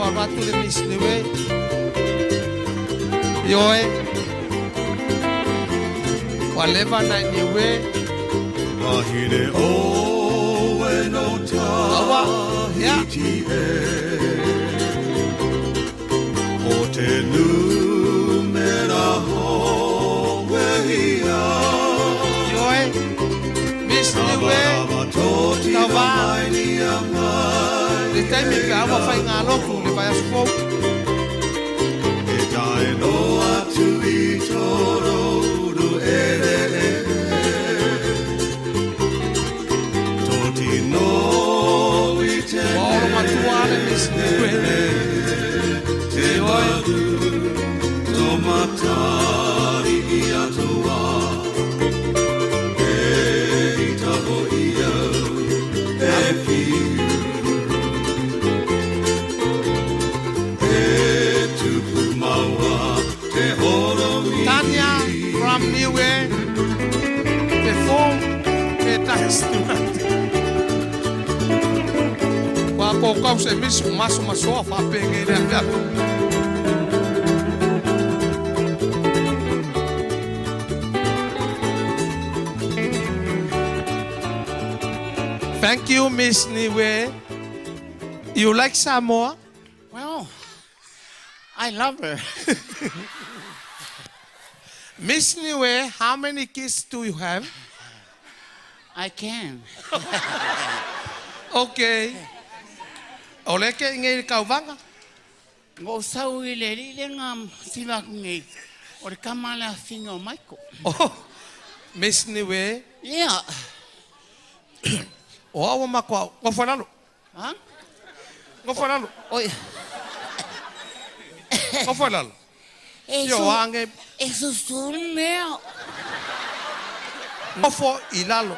ua alu atu le Miss Niue. Ioe. Ua leva ona e Niue. Wahine oe no Aua, ia. Tahiti e O te numera hoe ia Ioe. Miss Niue. Raba toti Tauva. mai nia mai Le taimi pe a ua faigālotu le vaiaso fou. E tae noa atu i toro ere Toti no i te Ua olo matua le Miss Niue. Te maru tō matari i atoa E i taho i au e whiu E tupu maua te horomi Tanya from Niue perform e dance. Ua kōkau se misi o maso masoa faapegei le afiafi. Thank you, Miss Niue. You like Samoa? Well, I love her. Miss Niue, how many kids do you have? I can. Okay. O le ke ngei le kauvaga. Ngo sau i le li le ngā sila ku ngei. O le kama le afinga o Michael. Oh, Miss Niue, Yeah. o au makoa, gofo i lalo, Ha? gofo i lalo, Oi. gofo i lalo. E Io ange E susu mea. gofo i lalo.